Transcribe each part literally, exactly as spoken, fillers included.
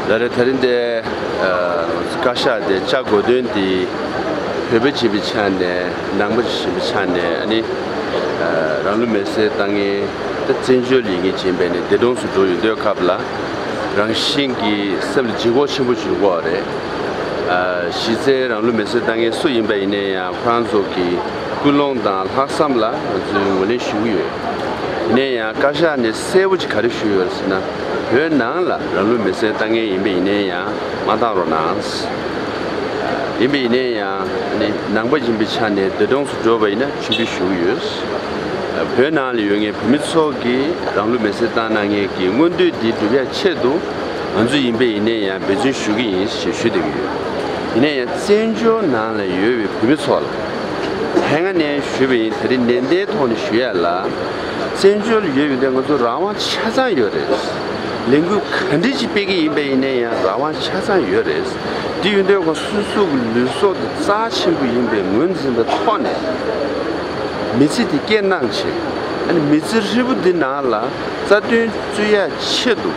ད་རེས་ད་རིང་འདི་ཨ་བཀའ་ཤག་དེ་བཅར་དགོས་དོན་དེ་བོད་པ་ཡིན་པའི་ཆ་ནས་ནང་པ་ཡིན་པའི་ཆ་ནས་ཨ་ནི་ཨ་རང་ལུས་མེར་སྲེག་བཏང་མཁན་ད་བཙན་བྱོལ་ལ་ཡིན་མཁན་ཡིན་པས་ནས་འདས་གྲོངས་སུ་འགྲོ་ཡོང་དུས་སྐབས་ལ་རང་བཞིན་གྱིས་སེམས་ལ་ལྗིད་ཁོག་ཆེན་པོ་བྱུང་གི་ཡོད་རེད། ཨ་གཞི་རྩའི་རང་ལུས་མེར་སྲེག་བཏང་མཁན་སུ་ཡིན་པ་ཡིན་ན་ཡང་ཁོ་རང་ཚོ་གི་ཀུན་སློང་དང་ལྷག་བསམ་ལ་ང་ཚོས་ངོས་ལེན་ཞུ་གི་ཡོད། ཡིན་ན་ཡང་བཀའ་ཤག་ནས་གསལ་པོ་ཅིག་ག་རེ་ཞུས་ཡོད་ཟེར་ན། བོད་ནང་ལ་རང་ལུས་མེར་སྲེག་བཏང་མཁན་ཡིན་པ་ཡིན་ན་ཡང་མ་བཏང་རོགས་གནང་། ཡིན་པ་ཡིན་ན་ཡང་ནི་ནང་པ་ཡིན་པའི་ཆ་ནས་འདས་གྲོངས་སུ་འགྲོ་བ་ཡིན་ན་ཆིབས་བསྒྱུར་ཞུ་གི་ཡོད། བོད་ནང་ལ་ཡོད་མཁན་བོད་མི་ཚོ་གིས་རང་ལུས་མེར་སྲེག་བཏང་གནང་མཁན་གྱི་མངོན་འདོད་འདི་སྒྲུབ་ཡ་ཆེད་དུ་ང་ཚོ་ཡིན་པ་ཡིན་ན་ཡང་འབད་བརྩོན་ཞུ་གི་ཡིན་ཞེས་ཞུ་བསྡད་ཀྱི་ཡོད། ཡིན་ན་ཡང་བཙན་བྱོལ་ནང་ལ་ཡོད་པའི་བོད་མི་ཚོ་ལ་དེ་སྔ་ནས་ཞུས་པ་ཡིན། ད་རེས་ནན་ཏན་ཐོག་ནས་ཞུ་ཡ་ལ། བཙན་བྱོལ་ཡོད་པའི་འདི་ང་ཚོ་རང་དབང་ཆ་ཚང་ཡོད་རེད། ལས་འགུལ་ག་འདྲ་ཅིག་སྤེལ་གྱི་ཡིན་པ་ཡིན་ན་ཡང་རང་དབང་ཆ་ཚང་ཡོད་རེད། འདི་ཡོད་དུས་ཁོ་སོ་སོ་གི་ལུས་སྲོག་དེ་རྩ་ཆེན་པོ་ཡིན་པའི་ངོས་འཛིན་པའི་ཐོག་ནས་མི་ཚེ་དེ་སྐྱེལ་གནང་བྱས། ཨ་ནི་མི་ཚེ་ཧྲིལ་པོ་འདི་ནང་ལ་རྩ་དོན་རྩོད་ཡ་ཆེད་དུ་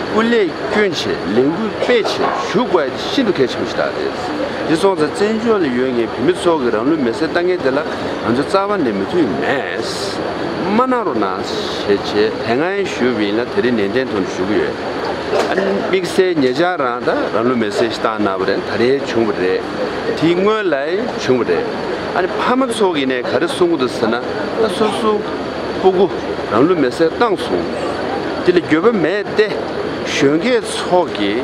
སྐུ་ལས་བསྐྱོན་བྱས་ལས་འགུལ་སྤེལ་བྱས་བཞུགས་དགོས་ཡ་དེ་ཤིན་ཏུ་གལ་ཆེན་པོ་ཞིག་རེད། འདི་སོང་ཙང་བཙན་བྱོལ་ལ་ཡོད་མཁན་བོད་མི་ཚོ་གི་རང་ལུས་མེར་སྲེག་བཏང་མཁན་དེ་ལ་ང་ཚོ་རྩ་བ་ནས་མོས་མཐུན་མེད། མ་གནང་རོགས་གནང་ཞེས་བྱས་དེ་སྔ་ཡང་ཞུས་པ་ཡིན་ལ་དེ་རིང་ནན་ཏན་ཐོག་ནས་ཞུ་གི་ཡོད། ཨ་ནི་དམིགས་བསལ་ཉེ་ཆར་རང་ད་རང་ལུས་མེར་སྲེག་ཞིག་བཏང་གནང་བ་རེད། ད་རེས་བྱུང་བ་རེད། དེའི་སྔོན་ལ་ཡང་བྱུང་བ་རེད། ཨ་ནི་ཕ་མ་ཚོ་གིས་ནས་ག་རེ་གསུང་གི་འདུག་ཟེར་ན། ད་སོ་སོ་སྤུ་གུ་རང་ལུས་མེར་སྲེག་བཏང་སོང་། དེ་ལ་འགྱོད་པ་མེད་དེ། གཞོན་སྐྱེས་ཚོ་གིས་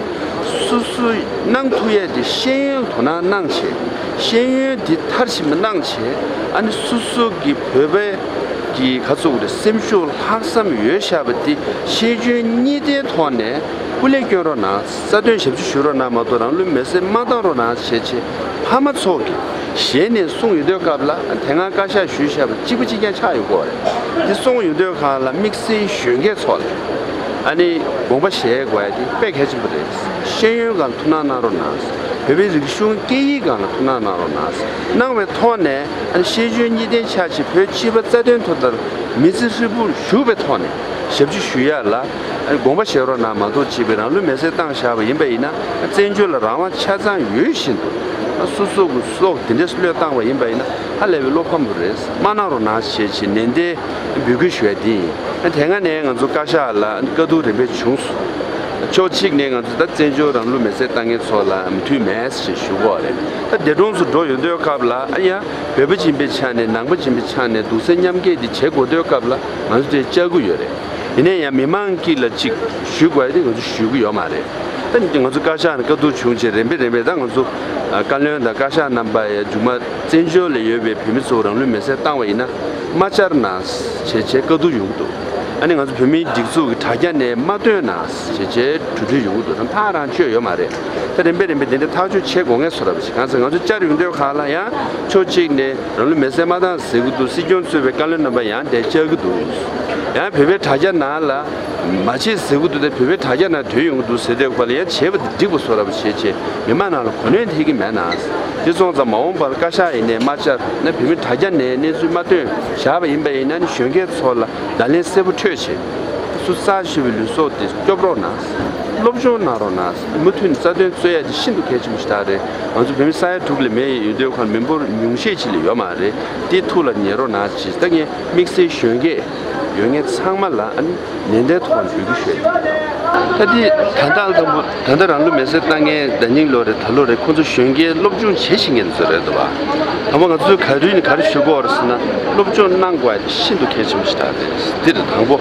སོ་སོ་གནང་ཐུབ་ཡས་དེ་ཤེས་ཡོན་དོ་སྣང་གནང་བྱས། ཤེས་ཡོན་དེ་མཐར་ཕྱིན་པ་གནང་བྱས། ཨ་ནི་སོ་སོ་གི་བོད་པའི་གི་ག་ཚོད་རེད། སེམས་ཤུགས་ལྷག་བསམ་ཡོད་བཞག་པ་དེ་ཤེས་འཇོན་གཉིས་ལྡན་ཐོག་ནས་སྐུ་ལས་བསྐྱོན་རོགས་གནང་། རྩ་དོན་ཞབས་ཕྱི་ཞུ་རོགས་གནང་མ་གཏོགས་རང་ལུས་མེར་སྲེག་མ་བཏང་རོགས་གནང་ཞེས་བྱས་ཕ་མ་ཚོ་གིས་ཞལ་ནས་གསུངས་ཡོད་དུས་སྐབས་ལ། དེ་སྔ་བཀའ་ཤག་ཞུས་བཞག་པ་གཅིག་པ་གཅིག་རྐྱང་ཆགས་ཡོད་སྐོར་རེད། འདི་གསུངས་ཡོད་དུས་སྒང་ལ་དམིགས་བསལ་གཞོན་སྐྱེས་ཚོ་ལ་ཨ་ནི་དགོངས་པ་བཞེས་དགོས་ཡ་དེ་དཔེ་གལ་ཆེན་པོ་རེད། ཤེས་ཡོན་སྒང་ལ་ཐུགས་སྣང་གནང་རོགས་གནང་། བོད་པའི་རིག་གཞུང་སྐད་ཡིག་སྒང་ལ་ཐུགས་སྣང་གནང་རོགས་གནང་། གནང་བའི་ཐོག་ནས་ཨ་ནི་ཤེས་འཇོན་གཉིས་ལྡན་ཆགས་ཆེ་བོད་སྤྱི་པ་རྩ་དོན་ཐོག་ལྟར་མི་ཚེ་ཧྲིལ་པོར་ཞུགས་པའི་ཐོག་ནས་ཞབས་ཕྱི་ཞུ་ཡ་ལ་ཨ་ནི་དགོངས་པ་བཞེས་རོགས་གནང་མ་གཏོགས། གཅིག་པའི་རང་ལུས་མེར་སྲེག་བཏང་བཞག་པ་ཡིན་པ་ཡིན་ན། བཙན་བྱོལ་ལ་རང་དབང་ཆ་ཚང་ཡོད་བཞིན་དུ་སོ་སོ་གི་སྲོག་དེ་འདྲས་བློས་བཏང་བ་ཡིན་པ་ཡིན་ན་ཧ་ལས་པའི་བློ་ཕམ་པོ་རེད། མ་གནང་རོགས་གནང་ཞེས་བྱས་ནན་ཏན་འབོད་སྐུལ་ཞུ་ཡ་དེ་ཡིན། དེ་སྔ་ནས་ང་ཚོ་བཀའ་ཤག་ལ་བཀའ་བསྡུར་རིམ་པས་བྱུང་སོང་། ཕྱོགས་གཅིག་ནས་ང་ཚོ་ད་བཙན་བྱོལ་རང་ལུས་མེར་སྲེག་བཏང་མཁན་ཚོ་ལ་མོས་མཐུན་མེད་ཞེས་ཞུ་གི་ཡོད་རེད། ད་འདས་གྲོངས་སུ་འགྲོ་ཡོང་དུས་སྐབས་ལ་ཨ་ཡ་བོད་པ་ཡིན་པའི་ཆ་ནས་ནང་པ་ཡིན་པའི་ཆ་ནས་སྡུག་སེམས་མཉམ་སྐྱེད་འདི་བྱེད་དགོས་དུས་སྐབས་ལ་ང་ཚོ་དེ་བཅར་གི་ཡོད་རེད། ཡིན་ན་ཡང་མི་མང་དཀྱིལ་ལ་གཅིག་ཞུ་དགོས་ཡ་དེ་ང་ཚོ་ཞུ་གི་ཡོད་མ་རེད། ད་ང་ཚོ་བཀའ་ཤག་ནས་བཀའ་བསྡུར་བྱུང་རྗེས་རིམ་པས་རིམ་པས་ད་ང་ཚོ་བཀའ་བློན་དང་བཀའ་ཤག་རྣམ་པ་ཡ་མཇུག་མ་བཙན་བྱོལ་ལ་ཡོད་པའི་བོད་མི་ཚོ་རང་ལུས་མེར་སྲེག་བཏང་བ་ཡིན་ན་མ་བཅར་གནང་བྱས་བྱས་བཀའ་བསྡུར་ཡོང་གི་འདུག་ཨ་ནི་ང་ཚོ་བོད་མིའི་སྒྲིག་འཛུགས་ཀྱི་དྲ་རྒྱ་ནས་མ་བཏོན་གནང་བྱས་བྱས་གྲོས་བསྡུར་ཡོང་གི་འདུག་ད་ཐག་རང་ཆོད་ཡོད་མ་རེད། ད་རིམ་པས་རིམ་པས་དེ་འདྲ་ཐག་གཅོད་བྱེད་དགོས་ངེས་བཟོ་འདྲ་པོ་ཞིག་གང་ཟེར་ང་ཚོ་བཅར་ཡོང་དུས་སྒང་ལ་ཡང་ཕྱོགས་གཅིག་ནས་རང་ལུས་མེར་སྲེག་མ་བཏང་ཟེར་གི་འདུག་སྲིད་སྐྱོང་གཙོས་པའི་བཀའ་བློན་རྣམ་པ་ཡང་དེ་བཅར་གི་འདུག་ཡང་བོད་པའི་དྲ་རྒྱ་ནང་ལ་མ་བྱེད་ཟེར་གི་འདུག་དེ་བོད་པའི་དྲ་རྒྱ་ནང་ཐོན་ཡོང་གི་འདུག་ཟེར་དུས་སྒང་ལ་ཡང་བྱས་པ་དེ་འགྲིག་པ་བཟོ་འདྲ་པོ་བྱས་བྱས་མི་མང་ནང་ལ་གོ་གནོན་ཐེབས་ཀྱི་མེད་ན། དེ་སོང་ཙང་མ་འོངས་པར་བཀའ་ཤག་ཡིན་ནའི་མ་བཅར་ན་བོད་མི་དྲ་རྒྱ་ནས་གནས་ཚུལ་མ་བཏོན་བཞག་པ་ཡིན་པ་ཡིན་ན་ནི་གཞོན་སྐྱེས་ཚོ་ལ་བརྡ་ལན་གསལ་པོ་འཕྲོད་བྱས། སོ་སོ་རྩ་ཆེ་བའི་ལུས་སྲོག་དེ་སྐྱོབ་རོགས་གནང་། སློབ་སྦྱོང་གནང་རོགས་གནང་། མུ་མཐུད་ནས་རྩ་དོན་རྩོད་ཡ་དེ་ཤིན་ཏུ་གལ་ཆེན་པོ་ཞིག་རེད། ང་ཚོ་བོད་མི་ས་ཡ་དྲུག་ལས་མེད་ཡོད་དུས་སྒང་མི་འབོར་ཉུང་ཤས་ཅིག་ལས་ཡོད་མ་རེད། དེ་ཐུགས་ལ་ངེས་རོགས་གནང་ཞེས་ད་ངས་དམིགས་བསལ་གཞོན་སྐྱེས་ཡོད་མཁན་ཚང་མ་ལ་ཨ་ནི་ནན་ཏན་ཐོག་ནས་འབོད་སྐུལ་ཞུ་ཡ་ཡིན། ད་དེ་ད་ལྟ་དང་པོ་ད་ལྟ་རང་ལུས་མེར་སྲེག་བཏང་མཁན་ཟླ་ཉིང་ལོ་རེད། ད་ལོ་རེད། ཁོང་ཚོ་གཞོན་སྐྱེས་སློབ་སྦྱོང་བྱེད་བཞིན་མཁན་ཚོ་རེད་འདུག་བ། དང་པོ་ང་ཚོས་ག་དུས་ནས་ག་རེ་ཞུ་དགོས་རེད་ཟེར་ན་སློབ་སྦྱོང་གནང་དགོས་ཡ་དེ་ཤིན་ཏུ་གལ་ཆེན་པོ་ཞིག་རེད། འདི་རེད་དང་པོ།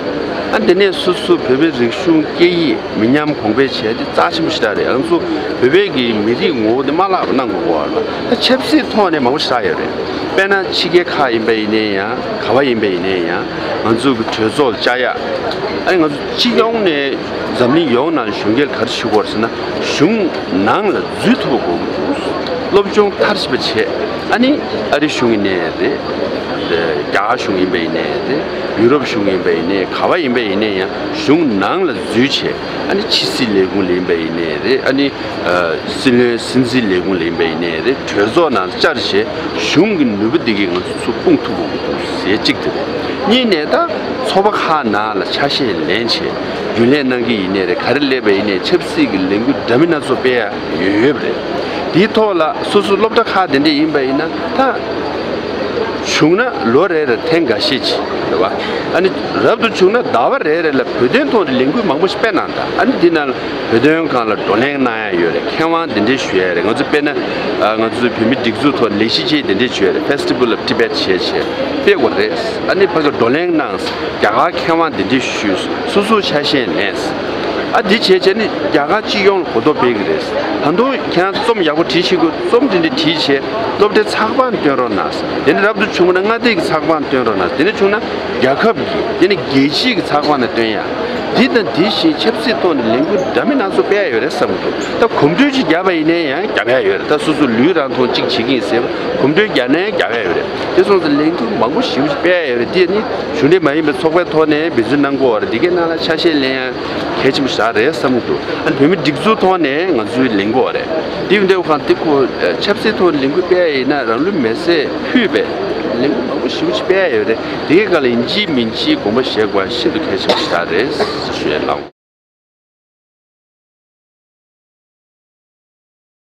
ཨ་འདི་ནས་སོ་སོ་བོད་པའི་རིག་གཞུང་སྐད་ཡིག་མི་ཉམས་གོང་འཕེལ་བྱས་ཏེ་རྩ་ཆེན་པོ་ཞིག་རེད། ང་ཚོ་བོད་པའི་གི་མི་རིགས་ངོ་བོ་དེ་མ་བརླག་པ་གནང་དགོས་པ་ལ་ད་ཆབ་སྲིད་ཐོག་ནས་མང་པོ་ཞིག་ཆགས་ཡོད་རེད། དཔེར་ན་ཕྱི་རྒྱལ་ཁག་ཡིན་པ་ཡིན་ནའི་ཡང་ག་བ་ཡིན་པ་ཡིན་ནའི་ཡང་ང་ཚོ་གི་གྲོས་ཚོགས་བཅའ་ཡག་ཨ་ནི་ང་ཚོ་སྤྱི་ཡོངས་ནས་འཛམ་གླིང་ཡོངས་ནང་གཞོན་སྐྱེས་ག་རེ་ཞུ་དགོས་རེད་ཟེར་ན་གཞུང་ནང་ལ་འཛུལ་ཐུབ་པ་དགོས་ཀྱི་འདུག་སློབ་སྦྱོང་མཐར་ཕྱིན་པ་བྱས། ཨ་ནི་ཨ་རི་གཞུང་ཡིན་ནའི་རེད། རྒྱ་གར་གཞུང་ཡིན་པ་ཡིན་ནའི་རེད། ཡུ་རོབ་གཞུང་ཡིན་པ་ཡིན་ནའི་ག་བ་ཡིན་པ་ཡིན་ནའི་ཡང་གཞུང་ནང་ལ་འཛུལ་བྱས། ཨ་ནི་ཕྱི་སྲིད་ལས་ཁུངས་ལ་ཡིན་པ་ཡིན་ནའི་རེད། ཨ་ནི་སྲིད་བློན་སྲིད་འཛིན་ལས་ཁུངས་ལ་ཡིན་པ་ཡིན་ནའི་རེད། གྲོས་ཚོགས་ནང་ལ་བཅར་བྱས་གཞུང་གི་ནུས་པ་འདི་གིས་ང་ཚོ་ཚུར་སྤུངས་ཐུབ་དགོས་ཀྱི་འདུག་ཟེར་གཅིག་དེ་རེད། གཉིས་ནས་ད་ཚོགས་པ་ཁག་ནང་ལ་ཆ་ཤས་ལེན་བྱས་རྒྱུན་ལས་གནང་གི་ཡིན་ནའི་རེད། ག་རེ་སླེབས་པ་ཡིན་ནའི་ཆབ་སྲིད་ཀྱི་ལས་འགུལ་འདྲ་མིན་སྣ་ཚོགས་སྤེལ་ཡ་ཡོད་ཡོད་པ་རེད། དེའི་ཐོག་ལ་སོ་སོ་སློབ་གྲྭ་ཁག་དེ་འདྲས་ཡིན་པ་ཡིན་ན་ད་བྱུང་ན་ལོ་རེ་རེར་ཐེངས་འགའ་ཤས་ཅིག་རེད་བ། ཨ་ནི་རབ་ཏུ་བྱུང་ན་ཟླ་བ་རེ་རེ་ལ་བོད་དོན་ཐོག་ནས་ལས་འགུལ་མང་པོ་ཞིག་སྤེལ་གནང་དང་། ཨ་ནི་འདི་ནང་ལ་བོད་དོན་སྒང་ལ་བགྲོ་གླེང་གནང་ཡ་ཡོད་རེད། མཁས་དབང་འདི་འདྲས་ཞུ་ཡ་རེད། ང་ཚོ་དཔེར་ན་ང་ཚོའི་བོད་མི་སྒྲིག་འཛུགས་ཐོག་ལས་གཞི་ཅིག་འདི་འདྲས་ཞུ་ཡ་རེད། Festival of Tibet བྱས་བྱས་སྤེལ་དགོས་རེད། ཨ་ནི་ཕ་གི་བགྲོ་གླེང་གནང་། རྒྱ་གར་མཁས་དབང་འདི་འདྲས་ཞུས། སོ་སོ་ཆ་ཤས་ལེན། ཨ་འདི་བྱས་བྱས་ནི་རྒྱ་གར་སྤྱི་ཡོངས་ལ་གོ་རྟོགས་སྤེལ་གི་རེད། ད་དུང་ཁྱེད་རང་རྩོམ་ཡག་པོ་བྲིས་ཤེས་དགོས། རྩོམ་འདི་འདྲས་བྲིས་བྱས་སློབ་གྲྭའི་ཚགས་པར་བཏོན་རོགས་གནང་། དེ་ནི་རབ་ཏུ་བྱུང་བ་ན་མངའ་སྡེ་གི་ཚགས་པར་བཏོན་རོགས་གནང་། དེ་ནི་བྱུང་ན་རྒྱལ་ཁབ་ཀྱི་དེ་ནི་རྒྱལ་སྤྱིའི་གི་ཚགས་པར་ནང་བཏོན་ཡ། འདི་དང་འདི་བཞིན་ཆབ་སྲིད་ཐོག་ནས་ལས་འགུལ་འདྲ་མིན་སྣ་ཚོགས་སྤེལ་ཡ་ཡོད་རེད་བསམ་གི་འདུག་ད་གོམ་བགྲོད་ཅིག་བརྒྱབ་པ་ཡིན་ནའི་ཡང་རྒྱབ་ཡ་ཡོད་རེད། ད་སོ་སོ་ལུས་རང་མཐོང་གཅིག་བྱེད་ཀྱི་ཡིན་ཟེར་བ་གོམ་བགྲོད་བརྒྱབ་ནའི་རྒྱབ་ཡ་ཡོད་རེད། དེ་སོང་ཙང་ལས་འགུལ་མང་པོ་ཞེ་པོ་ཅིག་སྤེལ་ཡ་ཡོད་རེད། དེ་ནི་གཞུང་འབྲེལ་མ་ཡིན་པའི་ཚོགས་པའི་ཐོག་ནས་འབད་བརྩོན་གནང་དགོས་པ་རེད། འདི་གའི་ནང་ལ་ཆ་ཤས་ལེན་ཡ་གལ་ཆེན་པོ་ཞིག་རེད་བསམ་གི་འདུག་ཨ་ནི་བོད་མི་སྒྲིག་འཛུགས་ཐོག་ནས་ང་ཚོས་ལེན་དགོས་པ་རེད། དེ་ཡིན་དུས་ཁང་དེ་ཁོ་ཆབ་སྲིད་ཐོག་ནས་ལས་འགུལ་སྤེལ་ཡ་ཡིན་ན་རང་ལུས་མེར་སྲེག་ཕུལ་བའི་ལས་འགུལ་མང་པོ་ཞེ་པོ་ཅིག་སྤེལ་ཡ་ཡོད་རེད། དེ་གའི་སྒང་ལ་ཡིན་གཅིག་མིན་གཅིག་དགོངས་པ་བཞེས་དགོས་པ་ཤིན་ཏུ་གལ་ཆེན་པོ་ཞིག་རེད་ཞུ་ཡ་ལགས།